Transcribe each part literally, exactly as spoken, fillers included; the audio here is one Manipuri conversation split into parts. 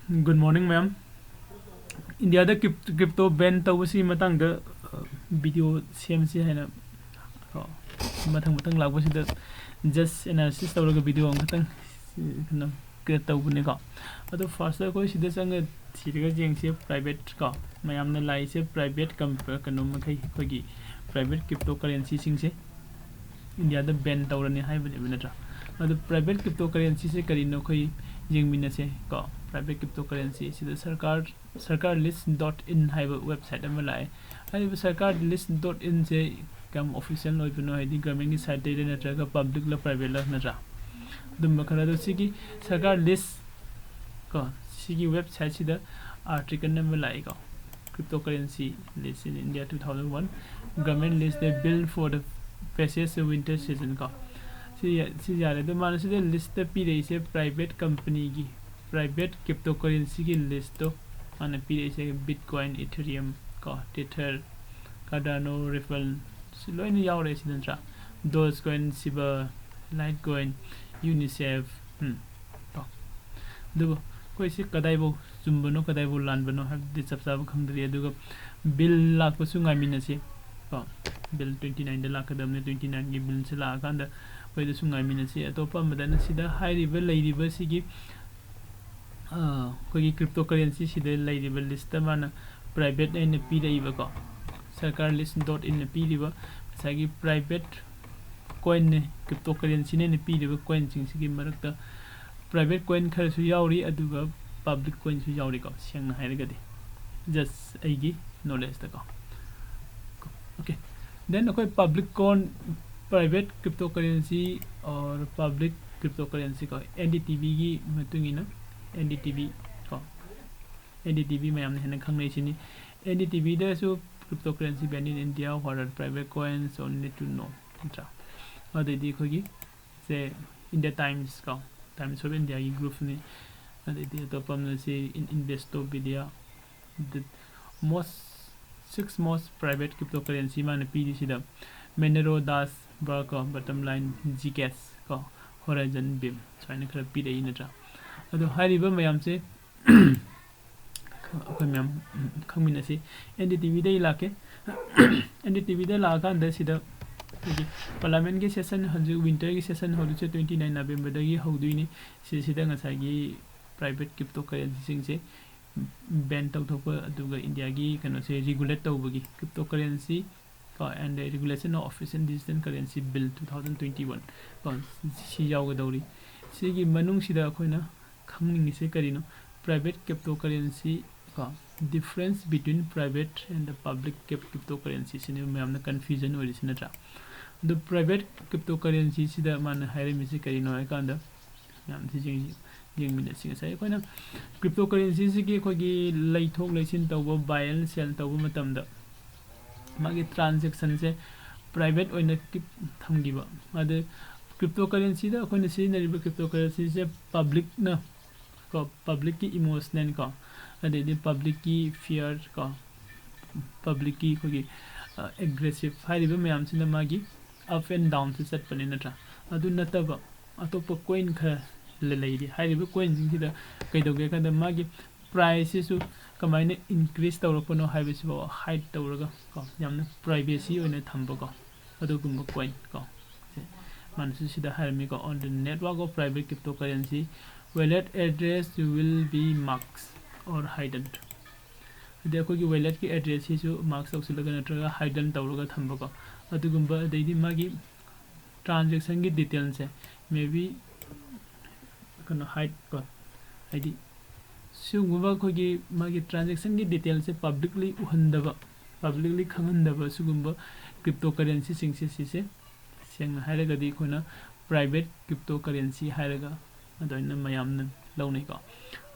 Good morning, ma'am. ꯏꯟꯗꯤꯌꯥꯗ ꯀ꯭ꯔꯤꯞꯇꯣ ꯕꯦꯟ ꯇꯧꯕꯁꯤꯒꯤ ꯃꯇꯥꯡꯗ ꯚꯤꯗꯤꯑꯣ ꯁꯦꯝꯁꯤ ꯍꯥꯏꯅ ꯀꯣ, ꯃꯊꯪ ꯃꯊꯪ ꯂꯥꯛꯄꯁꯤꯗ ꯖꯁ ꯑꯦꯅꯥꯂꯤꯁꯤꯁ ꯇꯧꯔꯒ ꯚꯤꯗꯤꯑꯣ ꯑꯃꯈꯛꯇꯪ ꯀꯩꯅꯣ ꯀ꯭ꯔꯤꯌꯦꯠ ꯇꯧꯕꯅꯤꯀꯣ꯫ ꯑꯗꯣ ꯐꯥꯔꯁꯇ ꯑꯩꯈꯣꯏ ꯁꯤꯗ ꯆꯪꯉ ꯊꯤꯔꯒ ꯌꯦꯡꯁꯦ, ꯄ꯭ꯔꯥꯏꯚꯦꯠ ꯀꯣ, ꯃꯌꯥꯝꯅ ꯂꯥꯛꯏꯁꯦ ꯄ꯭ꯔꯥꯏꯚꯦꯠ ꯀꯩꯅꯣ ꯃꯈꯩ, ꯑꯩꯈꯣꯏꯒꯤ ꯄ꯭ꯔꯥꯏꯚꯦꯠ ꯀ꯭ꯔꯤꯞꯇꯣ ꯀꯔꯦꯟꯁꯤꯁꯤꯡꯁꯦ ꯏꯟꯗꯤꯌꯥꯗ ꯕꯦꯟ ꯇꯧꯔꯅꯤ ꯍꯥꯏꯕꯅꯦꯕ, ꯅꯠꯇ꯭ꯔꯥ? ꯑꯗꯣ ꯄ꯭ꯔꯥꯏꯚꯦꯠ ꯀ꯭ꯔꯤꯞꯇꯣ ꯀꯔꯦꯟꯁꯤꯁꯦ ꯀꯔꯤꯅꯣ ꯑꯩꯈꯣꯏ ꯌꯦꯡꯃꯤꯟꯅꯁꯦ ꯀꯣ꯫ ꯄ꯭ꯔꯥꯏꯚꯦꯠ ꯀ꯭ꯔꯤꯞꯇꯣ ꯀꯔꯦꯟꯁꯤ ꯁꯤꯗ ꯁꯔꯀꯥꯔ, ꯁꯔꯀꯥꯔ ꯂꯤꯁ ꯗꯣꯠ ꯏꯟ ꯍꯥꯏꯕ ꯋꯦꯕꯁꯥꯏꯠ ꯑꯃ ꯂꯥꯛꯑꯦ꯫ ꯍꯥꯏꯔꯤꯕ ꯁꯔꯀꯥꯔ ꯂꯤꯁ ꯗꯣꯠ ꯏꯟꯁꯦ ꯀꯌꯥꯝ ꯑꯣꯐꯤꯁꯤꯌꯦꯜ ꯑꯣꯏꯕꯅꯣ, ꯍꯥꯏꯗꯤ ꯒꯚꯔꯟꯃꯦꯟꯒꯤ ꯁꯥꯏꯠꯇꯩꯔ ꯅꯠꯇ꯭ꯔꯒ ꯄꯕ꯭ꯂꯤꯛꯂ ꯄ꯭ꯔꯥꯏꯚꯦꯠꯂ, ꯅꯠꯇ꯭ꯔꯥ? ꯑꯗꯨꯝꯕ ꯈꯔ꯫ ꯑꯗꯣ ꯁꯤꯒꯤ ꯁꯔꯀꯥꯔ ꯂꯤꯁ ꯀꯣ, ꯁꯤꯒꯤ ꯋꯦꯕꯁꯥꯏꯠꯁꯤꯗ ꯑꯥꯔꯇꯤꯀꯜ ꯑꯃ ꯂꯥꯛꯏꯀꯣ, Cryptocurrency List in India two thousand one, Government List the Bill for the Passage of Winter Season ꯀꯣ꯫ ꯁꯤ ꯌꯥ-, ꯁꯤ ꯌꯥꯔꯦ꯫ ꯑꯗꯣ ꯃꯥꯅ ꯁꯤꯗ ꯂꯤꯁꯇ ꯄꯤꯔꯛꯏꯁꯦ ꯄ꯭ꯔꯥꯏꯚꯦꯠ ꯀꯝꯄꯅꯤꯒꯤ, ꯄ꯭ꯔꯥꯏꯚꯦꯠ ꯀ꯭ꯔꯤꯞꯇꯣ ꯀꯔꯦꯟꯁꯤꯒꯤ ꯂꯤꯁꯇꯣ ꯃꯥꯅ ꯄꯤꯔꯛꯏꯁꯦ꯫ Bitcoin, Ethereum ꯀꯣ, Tether, Cardano, Ripple, ꯁꯤ ꯂꯣꯏꯅ ꯌꯥꯎꯔꯦ ꯁꯤꯗ, ꯅꯠꯇ꯭ꯔꯥ? Dogecoin, Shiba, Litecoin, Uniswap, ꯎꯝ, ꯀꯣ꯫ ꯑꯗꯨꯕꯨ ꯑꯩꯈꯣꯏ ꯁꯤ ꯀꯗꯥꯏꯐꯥꯎ ꯆꯨꯝꯕꯅꯣ, ꯀꯗꯥꯏꯐꯥꯎ ꯂꯥꯟꯕꯅꯣ ꯍꯥꯏꯕꯗꯤ ꯆꯞ ꯆꯥꯕ ꯈꯪꯗ꯭ꯔꯤ꯫ ꯑꯗꯨꯒ ꯕꯤꯜ ꯂꯥꯛꯄꯁꯨ ꯉꯥꯏꯃꯤꯟꯅꯁꯤ ꯀꯣ꯫ ꯕꯤꯜ twenty nineꯗ ꯂꯥꯛꯀꯗꯕꯅꯤ, twenty nineꯒꯤ ꯕꯤꯜꯁꯦ ꯂꯥꯛꯑꯀꯥꯟꯗ ꯑꯩꯈꯣꯏꯗꯁꯨ ꯉꯥꯏꯃꯤꯟꯅꯁꯤ꯫ ꯑꯇꯣꯞꯄ ꯑꯃꯗꯅ ꯁꯤꯗ ꯍꯥꯏꯔꯤꯕ, ꯂꯩꯔꯤꯕ ꯁꯤꯒꯤ, ꯑ, ꯑꯩꯈꯣꯏꯒꯤ ꯀ꯭ꯔꯤꯞꯇꯣ ꯀꯔꯦꯟꯁꯤ ꯁꯤꯗ ꯂꯩꯔꯤꯕ ꯂꯤꯁꯇ ꯃꯥꯅ ꯄ꯭ꯔꯥꯏꯚꯦꯠ ꯑꯣꯏꯅ ꯄꯤꯔꯛꯏꯕꯀꯣ, ꯁꯔꯀꯥꯔ ꯂꯤꯁ ꯗꯣꯠ ꯏꯟꯅ ꯄꯤꯔꯤꯕ ꯉꯁꯥꯏꯒꯤ ꯄ꯭ꯔꯥꯏꯚꯦꯠ ꯀꯣꯏꯟꯅꯦ, ꯀ꯭ꯔꯤꯞꯇꯣ ꯀꯔꯦꯟꯁꯤꯅ ꯑꯩꯅ ꯄꯤꯔꯤꯕ ꯀꯣꯏꯟꯁꯤꯡꯁꯤꯒꯤ ꯃꯔꯛꯇ ꯄ꯭ꯔꯥꯏꯚꯦꯠ ꯀꯣꯏꯟ ꯈꯔꯁꯨ ꯌꯥꯎꯔꯤ, ꯑꯗꯨꯒ ꯄꯕ꯭ꯂꯤꯛ ꯀꯣꯏꯟꯁꯨ ꯌꯥꯎꯔꯤꯀꯣ, ꯁꯦꯡꯅ ꯍꯥꯏꯔꯒꯗꯤ꯫ ꯖꯁ ꯑꯩꯒꯤ ꯅꯣꯂꯦꯖꯇꯀꯣ꯫ ꯑꯣꯀꯦ꯫ ꯗꯦꯟ ꯑꯩꯈꯣꯏ public coin, private crypto currency or public crypto currency ꯀꯣ, ꯑꯦꯟ ꯗꯤ ꯇꯤ ꯚꯤꯒꯤ ꯃꯇꯨꯡ ꯏꯟꯅ, ꯑꯦꯟ ꯗꯤ ꯇꯤ ꯚꯤ ꯀꯣ, ꯑꯦꯟ ꯗꯤ ꯇꯤ ꯚꯤ ꯃꯌꯥꯝꯅ ꯍꯦꯟꯅ ꯈꯪꯅꯩꯁꯤꯅꯤ꯫ ꯑꯦꯟ ꯗꯤ ꯇꯤ ꯚꯤꯗꯁꯨ Cryptocurrency Banned in India, What are private coins, Only to Know, ꯅꯠꯇ꯭ꯔꯥ? ꯑꯗꯩꯗꯤ ꯑꯩꯈꯣꯏꯒꯤ ꯁꯦ ꯏꯟꯗꯤꯌꯥ ꯇꯥꯏꯝꯁ ꯀꯣ, ꯇꯥꯏꯝꯁ ꯑꯣꯐ ꯏꯟꯗꯤꯌꯥꯒꯤ ꯒ꯭ꯔꯨꯞꯅꯤ꯫ ꯑꯗꯩꯗꯤ ꯑꯇꯣꯞꯄ ꯑꯃꯅ ꯁꯤ ꯏꯟ-, Investopedia, the most, six most private cryptocurrency ꯃꯥꯅ ꯄꯤꯔꯤꯁꯤꯗ, Monero, Dash, ꯕꯥꯔ ꯀꯣ, Bottomline, Zcash ꯀꯣ, Horizon, Beam ꯁꯨꯃꯥꯏꯅ ꯈꯔ ꯄꯤꯔꯛꯏ, ꯅꯠꯇ꯭ꯔꯥ? ꯑꯗꯣ ꯍꯥꯏꯔꯤꯕ ꯃꯌꯥꯝꯁꯦ ꯑꯩꯈꯣꯏ ꯃꯌꯥꯝ ꯈꯪꯃꯤꯟꯅꯁꯤ꯫ ꯑꯦꯟ ꯗꯤ ꯇꯤ ꯚꯤꯗꯒꯤ ꯂꯥꯛꯀꯦ꯫ ꯑꯦꯟ ꯗꯤ ꯇꯤ ꯚꯤꯗ ꯂꯥꯛꯑꯀꯥꯟꯗ ꯁꯤꯗ ꯑꯩꯈꯣꯏꯒꯤ ꯄꯥꯔꯂꯥꯃꯦꯟꯒꯤ ꯁꯦꯁꯟ, ꯍꯧꯖꯤꯛ ꯋꯤꯟꯇꯔꯒꯤ ꯁꯦꯁꯟ ꯍꯧꯗꯣꯏꯁꯦ ꯇ꯭ꯋꯦꯟꯇꯤ ꯅꯥꯏꯟ ꯅꯕꯦꯝꯕꯔꯗꯒꯤ ꯍꯧꯗꯣꯏꯅꯤ꯫ ꯁꯤꯁꯤꯗ ꯉꯁꯥꯏꯒꯤ ꯄ꯭ꯔꯥꯏꯚꯦꯠ ꯀ꯭ꯔꯤꯞꯇꯣ ꯀꯔꯦꯟꯁꯤꯁꯤꯡꯁꯦ ꯕꯦꯟ ꯇꯧꯊꯣꯛꯄ, ꯑꯗꯨꯒ ꯏꯟꯗꯤꯌꯥꯒꯤ ꯀꯩꯅꯣꯁꯦ ꯔꯤꯒꯨꯂꯦꯠ ꯇꯧꯕꯒꯤ, ꯀ꯭ꯔꯤꯞꯇꯣ ꯀꯔꯦꯟꯁꯤ ꯀꯣ, and the regulation of official digital currency bill two thousand twenty one ꯀꯣ, ꯁꯤ ꯌꯥꯎꯒꯗꯧꯔꯤ꯫ ꯁꯤꯒꯤ ꯃꯅꯨꯡꯁꯤꯗ ꯑꯩꯈꯣꯏꯅ ꯈꯪꯅꯤꯡꯉꯤꯁꯦ ꯀꯔꯤꯅꯣ? Private cryptocurrency ꯀꯣ, difference between private and the public cap cryptocurrency ꯁꯤꯅꯦ ꯃꯌꯥꯝꯅ ꯀꯟꯐ꯭ꯌꯨꯖꯟ ꯑꯣꯏꯔꯤꯁꯤ, ꯅꯠꯇ꯭ꯔꯥ? ꯑꯗꯨ ꯄ꯭ꯔꯥꯏꯚꯦꯠ ꯀ꯭ꯔꯤꯞꯇꯣ ꯀꯔꯦꯟꯁꯤꯁꯤꯗ ꯃꯥꯅ ꯍꯥꯏꯔꯝꯃꯤꯁꯤ ꯀꯔꯤꯅꯣ ꯍꯥꯏꯀꯥꯟꯗ, ꯃꯌꯥꯝꯁꯤ ꯌꯦꯡ-, ꯌꯦꯡꯃꯤꯟꯅꯁꯤ꯫ ꯉꯁꯥꯏ ꯑꯩꯈꯣꯏꯅ ꯀ꯭ꯔꯤꯞꯇꯣ ꯀꯔꯦꯟꯁꯤꯁꯤꯒꯤ ꯑꯩꯈꯣꯏꯒꯤ ꯂꯩꯊꯣꯛ ꯂꯩꯁꯤꯟ ꯇꯧꯕ, ꯕꯥꯏ ꯑꯦꯟ ꯁꯦꯜ ꯇꯧꯕ ꯃꯇꯝꯗ ꯃꯥꯒꯤ ꯇ꯭ꯔꯥꯟꯖꯦꯛꯁꯟꯁꯦ ꯄ꯭ꯔꯥꯏꯚꯦꯠ ꯑꯣꯏꯅ ꯀꯤꯞ ꯊꯝꯈꯤꯕ꯫ ꯑꯗ ꯀ꯭ꯔꯤꯞꯇꯣ ꯀꯔꯦꯟꯁꯤꯗ ꯑꯩꯈꯣꯏꯅ ꯁꯤꯖꯤꯟꯅꯔꯤꯕ ꯀ꯭ꯔꯤꯞꯇꯣ ꯀꯔꯦꯟꯁꯤꯁꯦ ꯄꯕ꯭ꯂꯤꯛꯅ ꯀꯣ, ꯄꯕ꯭ꯂꯤꯛꯀꯤ ꯏꯃꯣꯁꯅꯦꯜ ꯀꯣ, ꯑꯗꯩꯗꯤ ꯄꯕ꯭ꯂꯤꯛꯀꯤ ꯐꯤꯌꯔ ꯀꯣ, ꯄꯕ꯭ꯂꯤꯛꯀꯤ ꯑꯩꯈꯣꯏꯒꯤ, ꯑ, ꯑꯦꯒ꯭ꯔꯦꯁꯤꯞ ꯍꯥꯏꯔꯤꯕ ꯃꯌꯥꯝꯁꯤꯅ ꯃꯥꯒꯤ ꯑꯞ ꯑꯦꯟ ꯗꯥꯎꯟꯁꯦ ꯆꯠꯄꯅꯤ, ꯅꯠꯇ꯭ꯔꯥ? ꯑꯗꯨ ꯅꯠꯇꯕ ꯑꯇꯣꯞꯄ ꯀꯣꯏꯟ ꯈꯔ ꯂ-, ꯂꯩꯔꯤ꯫ ꯍꯥꯏꯔꯤꯕ ꯀꯣꯏꯟꯁꯤꯡꯁꯤꯗ ꯀꯩꯗꯧꯒꯦ ꯍꯥꯏ ꯀꯥꯟꯗ ꯃꯥꯒꯤ ꯄ꯭ꯔꯥꯏꯁꯁꯤꯁꯨ ꯀꯃꯥꯏꯅ ꯏꯟꯀ꯭ꯔꯤꯁ ꯇꯧꯔꯛꯄꯅꯣ ꯍꯥꯏꯕꯁꯤꯐꯥꯎ ꯍꯥꯏꯠ ꯇꯧꯔꯒ ꯀꯣ, ꯌꯥꯝꯅ ꯄ꯭ꯔꯥꯏꯚꯦꯁꯤ ꯑꯣꯏꯅ ꯊꯝꯕꯀꯣ, ꯑꯗꯨꯒꯨꯝꯕ ꯀꯣꯏꯟ ꯀꯣ꯫ ꯁꯦ, ꯃꯥꯅꯁꯨ ꯁꯤꯗ ꯍꯥꯏꯔꯝꯃꯤꯀꯣ, "On the network of private cryptocurrency, wallet address will be masked or hidden." ꯍꯥꯏꯗꯤ ꯑꯩꯈꯣꯏꯒꯤ ꯋꯦꯂꯦꯠꯀꯤ ꯑꯦꯗ꯭ꯔꯦꯁꯁꯤꯁꯨ ꯃꯥꯁꯛ ꯇꯧꯁꯤꯜꯂꯒ ꯅꯠꯇ꯭ꯔꯒ ꯍꯥꯏꯗꯟ ꯇꯧꯔꯒ ꯊꯝꯕꯀꯣ꯫ ꯑꯗꯨꯒꯨꯝꯕ, ꯑꯗꯩꯗꯤ ꯃꯥꯒꯤ ꯇ꯭ꯔꯥꯟꯖꯦꯛꯁꯟꯒꯤ ꯗꯤꯇꯦꯜꯁꯦ ꯃꯦ ꯕꯤ ꯀꯩꯅꯣ ꯍꯥꯏꯠ ꯀꯣ, ꯍꯥꯏꯗꯤ ꯁꯤꯒꯨꯝꯕ ꯑꯩꯈꯣꯏꯒꯤ ꯃꯥꯒꯤ ꯇ꯭ꯔꯥꯟꯖꯦꯛꯁꯟꯒꯤ ꯗꯤꯇꯦꯜꯁꯦ ꯄꯕ꯭ꯂꯤꯛꯂꯤ ꯎꯍꯟꯗꯕ, ꯄꯕ꯭ꯂꯤꯛꯂꯤ ꯈꯪꯍꯟꯗꯕ ꯁꯤꯒꯨꯝꯕ ꯀ꯭ꯔꯤꯞꯇꯣ ꯀꯔꯦꯟꯁꯤꯁꯤꯡꯁꯦ, ꯁꯤꯁꯦ ꯁꯦꯡꯅ ꯍꯥꯏꯔꯒꯗꯤ ꯑꯩꯈꯣꯏꯅ ꯄ꯭ꯔꯥꯏꯚꯦꯠ ꯀ꯭ꯔꯤꯞꯇꯣ ꯀꯔꯦꯟꯁꯤ ꯍꯥꯏꯔꯒ ꯑꯗꯨꯃꯥꯏꯅ ꯃꯌꯥꯝꯅ ꯂꯧꯅꯩꯀꯣ꯫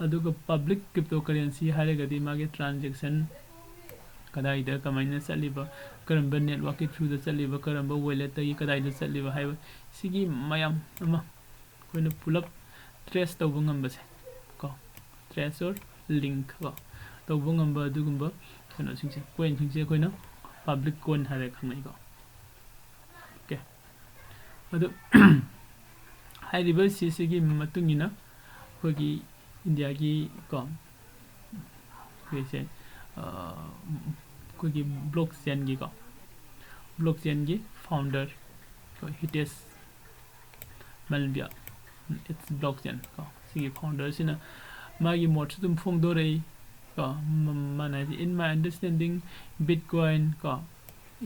ꯑꯗꯨꯒ ꯄꯕ꯭ꯂꯤꯛ ꯀ꯭ꯔꯤꯞꯇꯣ ꯀꯔꯦꯟꯁꯤ ꯍꯥꯏꯔꯒꯗꯤ ꯃꯥꯒꯤ ꯇ꯭ꯔꯥꯟꯖꯦꯛꯁꯟ ꯀꯗꯥꯏꯗ ꯀꯃꯥꯏꯅ ꯆꯠꯂꯤꯕ, ꯀꯔꯝꯕ ꯅꯦꯠꯋꯥꯛꯀꯤ ꯊ꯭ꯔꯨꯗ ꯆꯠꯂꯤꯕ, ꯀꯔꯝꯕ ꯋꯦꯂꯦꯠꯇꯒꯤ ꯀꯗꯥꯏꯗ ꯆꯠꯂꯤꯕ ꯍꯥꯏꯕ ꯁꯤꯒꯤ ꯃꯌꯥꯝ ꯑꯃ ꯑꯩꯈꯣꯏꯅ ꯄꯨꯂꯞ ꯇ꯭ꯔꯦꯁ ꯇꯧꯕ ꯉꯝꯕꯁꯦ ꯀꯣ, ꯇ꯭ꯔꯦꯁ ꯑꯣꯔ ꯂꯤꯡꯛ ꯀꯣ, ꯇꯧꯕ ꯉꯝꯕ ꯑꯗꯨꯒꯨꯝꯕ ꯀꯩꯅꯣꯁꯤꯡꯁꯦ, ꯀꯣꯏꯟꯁꯤꯡꯁꯦ ꯑꯩꯈꯣꯏꯅ ꯄꯕ꯭ꯂꯤꯛ ꯀꯣꯏꯟ ꯍꯥꯏꯔꯒ ꯈꯪꯅꯩꯀꯣ꯫ ꯑꯣꯀꯦ, ꯑꯗꯨ ꯍꯥꯏꯔꯤꯕ ꯁꯤꯁꯤꯒꯤ ꯃꯇꯨꯡ ꯏꯟꯅ ꯑꯩꯈꯣꯏꯒꯤ ꯏꯟꯗꯤꯌꯥꯒꯤ ꯀꯣ ꯑꯩꯈꯣꯏꯁꯦ ꯑꯩꯈꯣꯏꯒꯤ ꯕ꯭ꯂꯣꯛ ꯆꯦꯟꯒꯤꯀꯣ ꯕ꯭ꯂꯣꯛ ꯆꯦꯟꯒꯤ ꯐꯥꯎꯟꯗꯔ ꯀꯣ ꯍꯤꯇꯦꯁ ꯃꯜꯕꯤꯌꯥ ꯏꯠꯁ ꯕ꯭ꯂꯣꯛ ꯆꯦꯟ ꯀꯣ ꯁꯤꯒꯤ ꯐꯥꯎꯟꯗꯔꯁꯤꯅ ꯃꯥꯒꯤ ꯃꯣꯠꯁꯨ ꯑꯗꯨꯝ ꯐꯣꯡꯗꯣꯔꯛꯏ ꯀꯣ ꯃꯥꯅ ꯍꯥꯏꯗꯤ in my understanding Bitcoin ꯀꯣ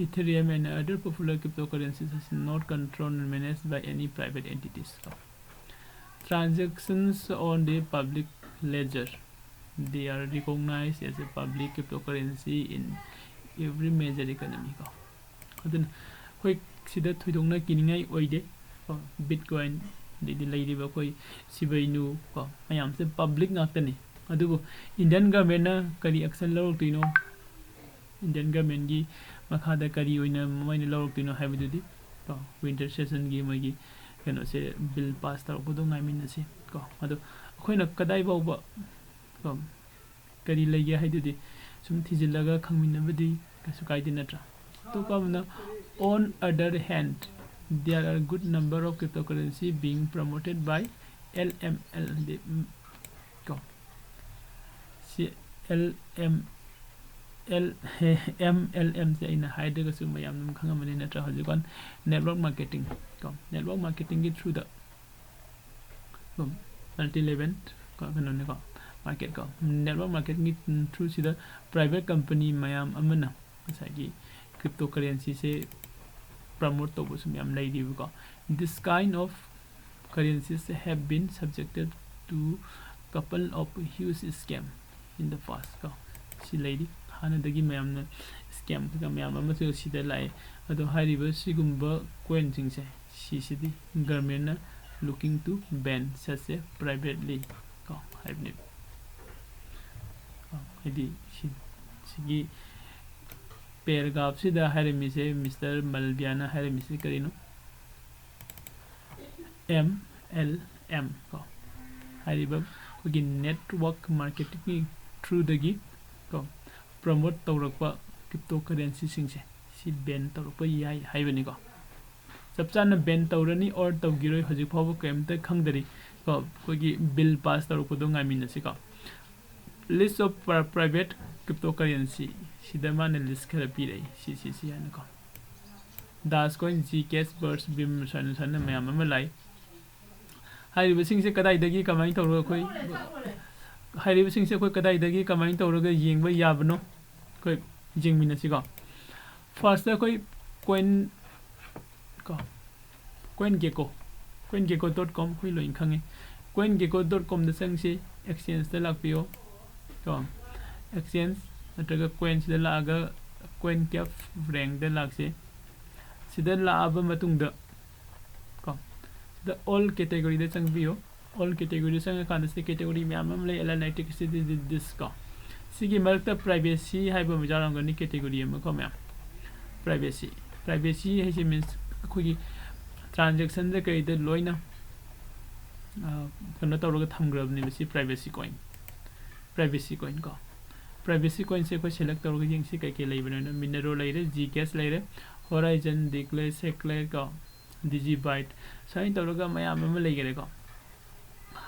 Ethereum and other popular cryptocurrencies is not controlled and managed by any private entities ꯀꯣ transactions on the public ledger they are recognized as a public cryptocurrency in every major economy ꯀꯣ ꯑꯗꯨꯅ ꯑꯩꯈꯣꯏ ꯁꯤꯗ ꯊꯣꯏꯗꯣꯛꯅ ꯀꯤꯅꯤꯡꯉꯥꯏ ꯑꯣꯏꯗꯦ ꯀꯣ Bitcoin ꯑꯗꯩꯗꯤ ꯂꯩꯔꯤꯕ ꯑꯩꯈꯣꯏ ꯁꯤꯕꯩꯅꯨ ꯀꯣ ꯃꯌꯥꯝꯁꯦ ꯄꯕ꯭ꯂꯤꯛ ꯉꯥꯛꯇꯅꯤ ꯑꯗꯨꯕꯨ ꯏꯟꯗꯤꯌꯥꯟ ꯒꯔꯃꯦꯟꯅ ꯀꯔꯤ ꯑꯦꯛꯁꯟ ꯂꯧꯔꯛꯇꯣꯏꯅꯣ ꯏꯟꯗꯤꯌꯥꯟ ꯒꯔꯃꯦꯟꯒꯤ ꯃꯈꯥꯗ ꯀꯔꯤ ꯑꯣꯏꯅ ꯃꯣꯏꯅ ꯂꯧꯔꯛꯇꯣꯏꯅꯣ ꯍꯥꯏꯕꯗꯨꯗꯤ ꯀꯣ ꯋꯤꯟꯇꯔ ꯁꯦꯁꯟꯒꯤ ꯃꯣꯏꯒꯤ ꯀꯩꯅꯣꯁꯦ ꯕꯤꯜ ꯄꯥꯁ ꯇꯧꯔꯛꯄꯗꯣ ꯉꯥꯏꯃꯤꯟꯅꯁꯤ ꯀꯣ ꯑꯗꯣ ꯑꯩꯈꯣꯏꯅ ꯀꯗꯥꯏ ꯐꯥꯎꯕ ꯀꯣ ꯀꯔꯤ ꯂꯩꯒꯦ ꯍꯥꯏꯗꯨꯗꯤ ꯁꯨꯝ ꯊꯤꯖꯤꯜꯂꯒ ꯈꯪꯃꯤꯟꯅꯕꯗꯤ ꯀꯩꯁꯨ ꯀꯥꯏꯗꯦ ꯅꯠꯇ꯭ꯔꯥ ꯑꯇꯣꯞꯄ ꯑꯃꯅ on other hand there are good number of cryptocurrency being promoted by L M L ꯀꯣ ꯁꯤ L M L M L M ꯁꯦ ꯑꯩꯅ ꯍꯥꯏꯗ꯭ꯔꯒꯁꯨ ꯃꯌꯥꯝ ꯑꯗꯨꯝ ꯈꯪꯉꯝꯃꯅꯤ ꯅꯠꯇ꯭ꯔꯥ ꯍꯧꯖꯤꯛꯀꯥꯟ network marketing ꯀꯣ network marketing ꯒꯤ through ꯗ ꯀꯣ multi level ꯀꯣ ꯀꯩꯅꯣꯅꯤꯀꯣ market ꯀꯣ network marketing ꯒꯤ through ꯁꯤꯗ private company ꯃꯌꯥꯝ ꯑꯃꯅ ꯉꯁꯥꯏꯒꯤ cryptocurrency ꯁꯦ promote ꯇꯧꯕꯁꯨ ꯃꯌꯥꯝ ꯂꯩꯔꯤꯕꯀꯣ this kind of currencies have been subjected to couple of huge scam in the past ꯀꯣ ꯁꯤ ꯂꯩꯔꯤ ꯍꯥꯟꯅꯗꯒꯤ ꯃꯌꯥꯝꯅ scam ꯀꯩꯀꯥ ꯃꯌꯥꯝ ꯑꯃꯁꯨ ꯁꯤꯗ ꯂꯥꯛꯑꯦ ꯑꯗꯣ ꯍꯥꯏꯔꯤꯕ ꯁꯤꯒꯨꯝꯕ coin ꯁꯤꯡꯁꯦ ꯁꯤꯁꯤꯗꯤ government ꯅ looking to ban such a privately ꯀꯣ ꯍꯥꯏꯕꯅꯦꯕ ꯀꯣ ꯍꯥꯏꯗꯤ ꯁꯤ ꯁꯤꯒꯤ paragraph ꯁꯤꯗ ꯍꯥꯏꯔꯝꯃꯤꯁꯦ ꯃꯤꯁꯇꯔ ꯃꯜꯕꯤꯌꯥꯅ ꯍꯥꯏꯔꯝꯃꯤꯁꯦ ꯀꯔꯤꯅꯣ M L M ꯀꯣ ꯍꯥꯏꯔꯤꯕ ꯑꯩꯈꯣꯏꯒꯤ network marketing ꯒꯤ through ꯗꯒꯤ ꯀꯣ promote ꯇꯧꯔꯛꯄ cryptocurrency ꯁꯤꯡꯁꯦ ꯁꯤ ban ꯇꯧꯔꯛꯄ ꯌꯥꯏ ꯍꯥꯏꯕꯅꯤꯀꯣ ꯆꯞ ꯆꯥꯅ ban ꯇꯧꯔꯅꯤ or ꯇꯧꯈꯤꯔꯣꯏ ꯍꯧꯖꯤꯛ ꯐꯥꯎꯕ ꯀꯔꯤꯝꯇ ꯈꯪꯗꯔꯤ ꯀꯣ, ꯑꯩꯈꯣꯏꯒꯤ ꯕꯤꯜ ꯄꯥꯁ ꯇꯧꯔꯛꯄꯗꯣ ꯉꯥꯏꯃꯤꯟꯅꯁꯤꯀꯣ꯫ List of pri- private cryptocurrency, ꯁꯤꯗ ꯃꯥꯅ ꯂꯤꯁ ꯈꯔ ꯄꯤꯔꯛꯏ, ꯁꯤ ꯁꯤ ꯁꯤ ꯍꯥꯏꯅꯀꯣ꯫ Dash coin, Zcash, Burst, Beam, ꯁꯨꯃꯥꯏꯅ ꯁꯨꯃꯥꯏꯅ ꯃꯌꯥꯝ ꯑꯃ ꯂꯥꯛꯏ꯫ ꯍꯥꯏꯔꯤꯕꯁꯤꯡꯁꯦ ꯀꯗꯥꯏꯗꯒꯤ ꯀꯃꯥꯏꯅ ꯇꯧꯔꯒ ꯑꯩꯈꯣꯏ ꯍꯥꯏꯔꯤꯕꯁꯤꯡꯁꯦ ꯑꯩꯈꯣꯏ ꯀꯗꯥꯏꯗꯒꯤ ꯀꯃꯥꯏꯅ ꯇꯧꯔꯒ ꯌꯦꯡꯕ ꯌꯥꯕꯅꯣ? ꯑꯩꯈꯣꯏ ꯌꯦꯡꯃꯤꯟꯅꯁꯤꯀꯣ꯫ ꯐꯥꯔꯁꯇ ꯑꯩꯈꯣꯏ ꯀꯣꯏꯟ ꯀꯣ, coin Gecko, coin Gecko dot com ꯑꯩꯈꯣꯏ ꯂꯣꯏꯅ ꯈꯪꯉꯤ꯫ ꯀꯣꯏꯟ ꯒꯦꯀꯣ ꯗꯣꯠ ꯀꯣꯝꯗ ꯆꯪꯁꯤ, ꯑꯦꯛꯁꯆꯦꯟꯖꯇ ꯂꯥꯛꯄꯤꯌꯣ ꯀꯣ꯫ ꯑꯦꯛꯁꯆꯦꯟꯖ ꯅꯠꯇ꯭ꯔꯒ ꯀꯣꯏꯟꯁꯤꯗ ꯂꯥꯛꯑꯒ ꯀꯣꯏꯟ ꯀꯦꯞ ꯔꯦꯡꯗ ꯂꯥꯛꯁꯤ꯫ ꯁꯤꯗ ꯂꯥꯛꯑꯕ ꯃꯇꯨꯡꯗ ꯀꯣ, ꯁꯤꯗ ꯑꯣꯜ ꯀꯦꯇꯦꯒꯣꯔꯤꯗ ꯆꯪꯕꯤꯌꯨ꯫ ꯑꯣꯜ ꯀꯦꯇꯦꯒꯣꯔꯤꯗ ꯆꯪꯉꯀꯥꯟꯗ ꯁꯤꯗ ꯀꯦꯇꯦꯒꯣꯔꯤ ꯃꯌꯥꯝ ꯑꯃ ꯂꯩ, ꯑꯦꯂꯥꯏꯅꯥꯏꯇꯤꯛ ꯁꯤꯗꯤ ꯗꯤꯁ ꯀꯣ꯫ ꯁꯤꯒꯤ ꯃꯔꯛꯇ ꯄ꯭ꯔꯥꯏꯚꯦꯁꯤ ꯍꯥꯏꯕ ꯑꯃ ꯌꯥꯎꯔꯝꯒꯅꯤ, ꯀꯦꯇꯦꯒꯣꯔꯤ ꯑꯃ ꯀꯣ ꯃꯌꯥꯝ꯫ ꯄ꯭ꯔꯥꯏꯚꯦꯁꯤ, ꯄ꯭ꯔꯥꯏꯚꯦꯁꯤ ꯍꯥꯏꯁꯦ ꯃꯤꯟꯁ ꯑꯩꯈꯣꯏꯒꯤ ꯇ꯭ꯔꯥꯟꯖꯦꯛꯁꯟꯗ ꯀꯩꯗ ꯂꯣꯏꯅ ꯑ, ꯀꯩꯅꯣ ꯇꯧꯔꯒ ꯊꯝꯈ꯭ꯔꯕꯅꯦꯕ ꯁꯤ ꯄ꯭ꯔꯥꯏꯚꯦꯁꯤ ꯀꯣꯏꯟ꯫ ꯄ꯭ꯔꯥꯏꯚꯦꯁꯤ ꯀꯣꯏꯟ ꯀꯣ꯫ ꯄ꯭ꯔꯥꯏꯚꯦꯁꯤ ꯀꯣꯏꯟꯁꯦ ꯑꯩꯈꯣꯏ ꯁꯦꯂꯦꯛ ꯇꯧꯔꯒ ꯌꯦꯡꯁꯤ ꯀꯩꯀꯩ ꯂꯩꯕꯅꯣꯅ꯫ ꯃꯤꯅꯔꯣ ꯂꯩꯔꯦ, ꯖꯤ ꯀꯦꯁ ꯂꯩꯔꯦ, ꯍꯣꯔꯥꯏꯖꯟ, ꯗꯤꯛꯂꯦ, ꯁꯦꯀ꯭ꯂꯦ ꯀꯣ, ꯗꯤꯖꯤ ꯕꯥꯏꯠ, ꯁꯨꯃꯥꯏꯅ ꯇꯧꯔꯒ ꯃꯌꯥꯝ ꯑꯃ ꯂꯩꯈꯔꯦꯀꯣ꯫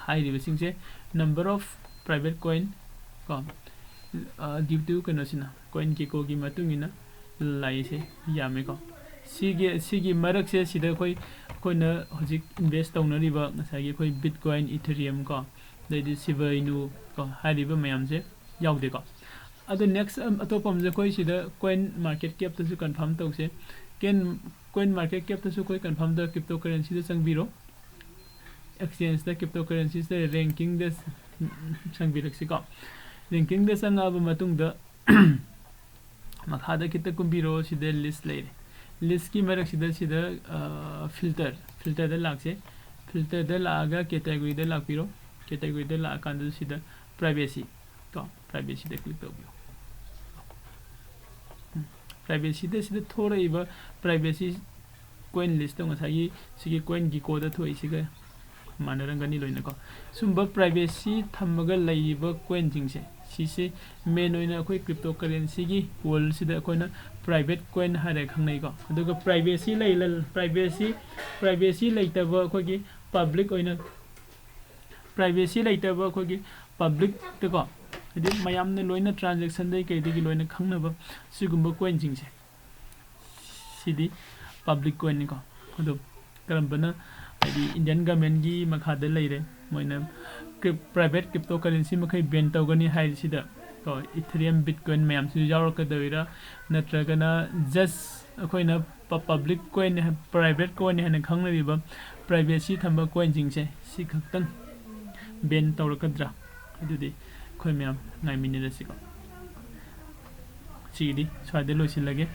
ꯍꯥꯏꯔꯤꯕꯁꯤꯡꯁꯦ number of private coin ꯀꯣ, ꯗ꯭ꯌꯨ ꯇꯨ ꯀꯩꯅꯣꯁꯤꯅ, ꯀꯣꯏꯟ ꯒꯦꯀꯣꯒꯤ ꯃꯇꯨꯡ ꯏꯟꯅ ꯂꯥꯛꯏꯁꯦ ꯌꯥꯝꯃꯦꯀꯣ꯫ ꯁꯤꯒꯤ ꯁꯤꯒꯤ ꯃꯔꯛꯁꯦ ꯁꯤꯗ ꯑꯩꯈꯣꯏ ꯑꯩꯈꯣꯏꯅ ꯍꯧꯖꯤꯛ ꯏꯟꯚꯦꯁ ꯇꯧꯅꯔꯤꯕ ꯉꯁꯥꯏꯒꯤ ꯑꯩꯈꯣꯏ ꯕꯤꯠꯀꯣꯏꯟ, ꯏꯊꯦꯔꯤꯌꯝ ꯀꯣ, ꯑꯗꯩꯗꯤ ꯁꯤꯕ ꯏꯅꯨ ꯀꯣ, ꯍꯥꯏꯔꯤꯕ ꯃꯌꯥꯝꯁꯦ ꯌꯥꯎꯗꯦꯀꯣ꯫ ꯑꯗꯣ ꯅꯦꯛꯁ ꯑꯇꯣꯞꯄ ꯑꯃꯁꯦ ꯑꯩꯈꯣꯏ ꯁꯤꯗ ꯀꯣꯏꯟ ꯃꯥꯔꯀꯦꯠ ꯀꯦꯞꯇꯁꯨ ꯀꯟꯐꯥꯔꯝ ꯇꯧꯁꯦ꯫ ꯀꯦꯟ ꯀꯣꯏꯟ ꯃꯥꯔꯀꯦꯠ ꯀꯦꯞꯇꯁꯨ ꯑꯩꯈꯣꯏ ꯀꯟꯐꯥꯔꯝꯗ ꯀ꯭ꯔꯤꯞꯇꯣ ꯀꯔꯦꯟꯁꯤꯗ ꯆꯪꯕꯤꯔꯣ꯫ ꯑꯦꯛꯁꯆꯦꯟꯖꯇ ꯀ꯭ꯔꯤꯞꯇꯣ ꯀꯔꯦꯟꯁꯤꯁꯤꯗ ꯔꯦꯡꯀꯤꯡꯗ ꯆꯪꯕꯤꯔꯛꯁꯤꯀꯣ꯫ ꯔꯦꯡꯀꯤꯡꯗ ꯆꯪꯉꯛꯑꯕ ꯃꯇꯨꯡꯗ ꯃꯈꯥꯗ ꯈꯤꯇ ꯀꯨꯝꯕꯤꯔꯣ, ꯁꯤꯗ ꯂꯤꯁ ꯂꯩꯔꯦ꯫ ꯂꯤꯁꯀꯤ ꯃꯔꯛꯁꯤꯗ ꯁꯤꯗ ꯐꯤꯜꯇꯔ, ꯐꯤꯜꯇꯔꯗ ꯂꯥꯛꯁꯦ꯫ ꯐꯤꯜꯇꯔꯗ ꯂꯥꯛꯑꯒ ꯀꯦꯇꯦꯒꯣꯔꯤꯗ ꯂꯥꯛꯄꯤꯔꯣ꯫ ꯀꯦꯇꯦꯒꯣꯔꯤꯗ ꯂꯥꯛꯑꯀꯥꯟꯗ ꯁꯤꯗ ꯄ꯭ꯔꯥꯏꯚꯦꯁꯤ ꯀꯣ, ꯄ꯭ꯔꯥꯏꯚꯦꯁꯤꯗ ꯀ꯭ꯂꯤꯛ ꯇꯧꯕꯤꯌꯣ꯫ ꯄ꯭ꯔꯥꯏꯚꯦꯁꯤꯗ ꯁꯤꯗ ꯊꯣꯔꯛꯏꯕ ꯄ꯭ꯔꯥꯏꯚꯦꯁꯤ ꯀꯣꯏꯟ ꯂꯤꯁꯇꯣ ꯉꯁꯥꯏꯒꯤ ꯁꯤꯒꯤ ꯀꯣꯏꯟ ꯒꯦꯀꯣꯗ ꯊꯣꯛꯏꯁꯤꯒ ꯃꯥꯟꯅꯔꯝꯒꯅꯤ ꯂꯣꯏꯅꯀꯣ꯫ ꯁꯨꯝꯕ ꯄ꯭ꯔꯥꯏꯚꯦꯁꯤ ꯊꯝꯃꯒ ꯂꯩꯔꯤꯕ ꯀꯣꯏꯟꯁꯤꯡꯁꯦ, ꯁꯤꯁꯦ ꯃꯦꯟ ꯑꯣꯏꯅ ꯑꯩꯈꯣꯏ ꯀ꯭ꯔꯤꯞꯇꯣ ꯀꯔꯦꯟꯁꯤꯒꯤ ꯋꯥꯔꯜꯁꯤꯗ ꯑꯩꯈꯣꯏꯅ ꯄ꯭ꯔꯥꯏꯚꯦꯠ ꯀꯣꯏꯟ ꯍꯥꯏꯔꯒ ꯈꯪꯅꯩꯀꯣ꯫ ꯑꯗꯨꯒ ꯄ꯭ꯔꯥꯏꯚꯦꯁꯤ ꯂꯩ ꯄ꯭ꯔꯥꯏꯚꯦꯁꯤ ꯄ꯭ꯔꯥꯏꯚꯦꯁꯤ ꯂꯩꯇꯕ ꯑꯩꯈꯣꯏꯒꯤ ꯄꯕ꯭ꯂꯤꯛ ꯑꯣꯏꯅ ꯄ꯭ꯔꯥꯏꯚꯦꯁꯤ ꯂꯩꯇꯕ ꯑꯩꯈꯣꯏꯒꯤ ꯄꯕ꯭ꯂꯤꯛꯇꯀꯣ, ꯍꯥꯏꯗꯤ ꯃꯌꯥꯝꯅ ꯂꯣꯏꯅ ꯇ꯭ꯔꯥꯟꯖꯦꯛꯁꯟꯗꯒꯤ ꯀꯩꯗꯒꯤ ꯂꯣꯏꯅ ꯈꯪꯅꯕ ꯁꯤꯒꯨꯝꯕ ꯀꯣꯏꯟꯁꯤꯡꯁꯦ, ꯁꯤꯗꯤ ꯄꯕ꯭ꯂꯤꯛ ꯀꯣꯏꯟꯅꯤꯀꯣ꯫ ꯑꯗꯣ ꯀꯔꯝꯕꯅ, ꯍꯥꯏꯗꯤ ꯏꯟꯗꯤꯌꯟ ꯒꯃꯦꯟꯒꯤ ꯃꯈꯥꯗ ꯂꯩꯔꯦ, ꯃꯣꯏꯅ ꯄ꯭ꯔꯥꯏꯚꯦꯠ ꯀ꯭ꯔꯤꯞꯇꯣ ꯀꯔꯦꯟꯁꯤ ꯃꯈꯩ ꯕꯦꯟ ꯇꯧꯒꯅꯤ ꯍꯥꯏꯔꯤꯁꯤꯗ ꯀꯣ, ꯏꯊꯔꯤꯌꯝ, ꯕꯤꯠꯀꯣꯏꯟ ꯃꯌꯥꯝꯁꯤꯁꯨ ꯌꯥꯎꯔꯛꯀꯗꯣꯏꯔꯥ, ꯅꯠꯇ꯭ꯔꯒꯅ ꯖꯁ ꯑꯩꯈꯣꯏꯅ ꯄꯕ꯭ꯂꯤꯛ ꯀꯣꯏꯟ, ꯄ꯭ꯔꯥꯏꯚꯦꯠ ꯀꯣꯏꯟ ꯍꯥꯏꯅ ꯈꯪꯅꯔꯤꯕ ꯄ꯭ꯔꯥꯏꯚꯦꯁꯤ ꯊꯝꯕ ꯀꯣꯏꯟꯁꯤꯡꯁꯦ ꯁꯤ ꯈꯛꯇꯪ ꯕꯦꯟ ꯇꯧꯔꯛꯀꯗ꯭ꯔꯥ? ꯑꯗꯨꯗꯤ ꯑꯩꯈꯣꯏ ꯃꯌꯥꯝ ꯉꯥꯏꯃꯤꯟꯅꯔꯁꯤꯀꯣ꯫ ꯁꯤꯒꯤꯗꯤ ꯁ꯭ꯋꯥꯏꯗ ꯂꯣꯏꯁꯤꯜꯂꯒꯦ꯫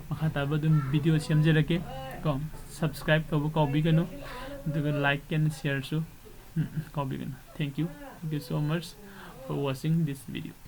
ꯃꯈꯥ ꯇꯥꯕ ꯑꯗꯨꯝ ꯚꯤꯗꯤꯑꯣ ꯁꯦꯝꯖꯔꯛꯀꯦ ꯀꯣ꯫ ꯁꯕꯁꯀ꯭ꯔꯥꯏꯕ ꯇꯧꯕ ꯀꯥꯎꯕꯤꯒꯅꯨ, ꯑꯗꯨꯒ ꯂꯥꯏꯛ ꯑꯦꯟ ꯁꯤꯌꯔꯁꯨ, ꯎꯝ, ꯀꯥꯎꯕꯤꯒꯅꯨ꯫ Thank you, thank you so much for watching this video.